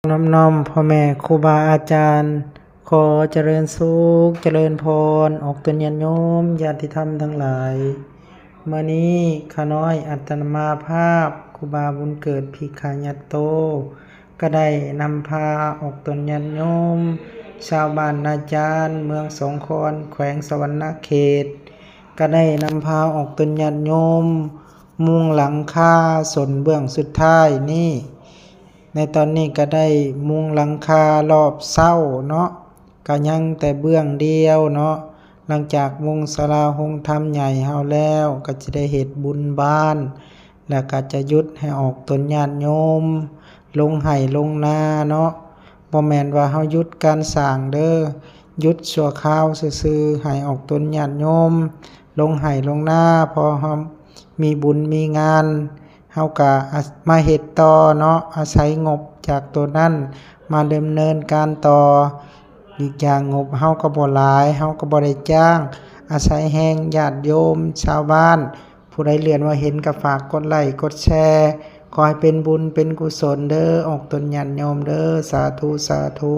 ນອບນ້ອມພໍ່ແມ່ຄູບາອາຈານ ຂໍຈະເລີນສຸກຈະເລີນພອນ ອອກຕົນຍາດໂຍມ ຍາດຕິທຳທັງຫຼາຍ. ມື້ນີ້ຂ້ານ້ອຍອັດຕະມາພາບ ຄູບາບຸນເກີດ ພິກຂາຍັດໂຕ ກໍໄດ້ນຳພາອອກຕົນຍາດໂຍມ ຊາວບ້ານນາຈານ ເມືອງສອງຄອນ ແຂວງສະຫວັນນະເຂດ ກໍໄດ້ນຳພາອອກຕົນຍາດໂຍມ ມຸງຫຼັງຄາສົນເບື້ອງສຸດທ້າຍນີ້. ໃນຕອນນີ້ກໍໄດ້ມຸງຫຼັງຄາລອບເຊົ້າເນາະ ກໍຍັງແຕ່ເບື້ອງດຽວເນາະ. ຫຼັງຈາກມຸງສາລາໂຮງທຳໃຫຍ່ເຮົາແລ້ວ ກໍຈະໄດ້ເຮັດບຸນບ້ານ ແລ້ວກໍຈະຢຸດໃຫ້ອອກຕົນຍາດໂຍມ ລົງໄຮ່ລົງນາເນາະ. ບໍ່ແມ່ນວ່າເຮົາຢຸດການສ້າງເດີ ຢຸດຊົ່ວຄາວຊື່ໆ ໃຫ້ອອກຕົນຍາດໂຍມ ລົງໄຮ່ລົງນາ ພໍເຮົາມີບຸນມີງານ ເຮົາກະອາ ມາເຮັດຕໍ່ເນາະ ອາໄສງົບຈາກໂຕນັ້ນມາດຳເນີນການຕໍ່. ອີກຢ່າງງົບເຮົາກໍບໍ່ຫຼາຍ ເຮົາກໍບໍ່ໄດ້ຈ້າງ ອາໄສແຮງຍາດໂຍມຊາວບ້ານ. ຜູ້ໃດເລື່ອນວ່າເຫັນກໍຝາກກົດໄລ້ກົດແຊ ຂໍໃຫ້ເປັນບຸນເປັນກຸສົນເດີ ອອກຕົນຍາດໂຍມເດີ ສາທຸ ສາທຸ.